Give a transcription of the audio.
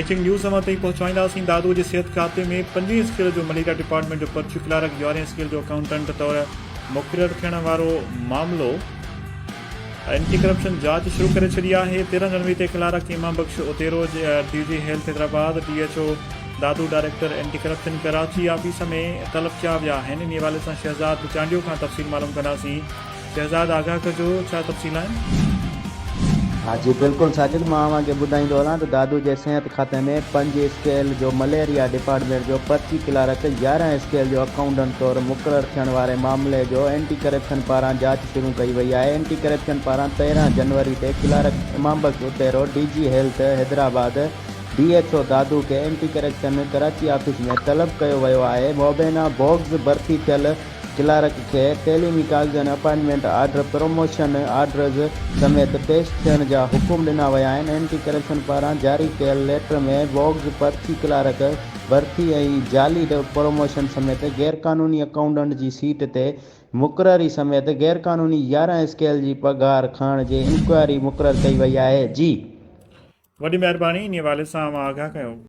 Breaking news اوهان تائين پهچائينداسين دادو جي صحت کاتي ۾ پنجين اسڪيل جو مليريا ڊپارٽمينٽ جو پرچي ڪلارڪ يارهين اسڪيل جو اڪائونٽنٽ طور مقرر ٿيڻ وارو معاملو اينٽي ڪرپشن جاچ شروع ڪري ڇڏي آهي 13 جنوري تي clerk Imam Bakhsh Otero D G health Hyderabad D H O Dadu director anti corruption Karachi office ۾ طلب ڪيا ويا آهن انهي حوالي سان شهزاد چانڊيو کان تفصيل معلوم ڪنداسين. شهزاد آگاهه ڪجو ڇا تفصيل آهن؟ ها جي بلڪل ساجد مان اوهان کي ٻڌائيندو هلان ته دادو جي صحت کاتي ۾ پنج اسڪيل جو مليريا ڊپارٽمينٽ جو پرچي ڪلارڪ 11 اسڪيل جو اڪائونٽنٽ طور مقرر ٿيڻ واري معاملي جو اينٽي ڪرپشن پاران جاچ شروع ڪئي وئي آهي اينٽي ڪرپشن پاران 13 جنوري تي clerk Imam Bakhsh Otero D G health Hyderabad D H O Dadu کي اينٽي ڪرپشن ڪراچي آفيس ۾ طلب ڪيو ويو آهي مبينا بوگس ڀرتي ٿيل ڪلارڪ کي تعليمي ڪاغذن، اپائنٽمينٽ آرڊر، پروموشن آرڊرز سميت پيش ٿيڻ جا حڪم ڏنا ويا آهن. اينٽي ڪرپشن پاران جاري ڪيل ليٽر ۾ بوگس پرچي ڪلارڪ ڀرتي ۽ جعلي پروموشن سميت غيرقانوني اڪائونٽنٽ جي سيٽ تي مقرري سميت غيرقانوني 11 اسڪيل جي پگهار کڻڻ جي انڪوائري مقرر ڪئي وئي آهي. جي. وڏي مهرباني انهي حوالي سان اوهان آگاهه ڪيو.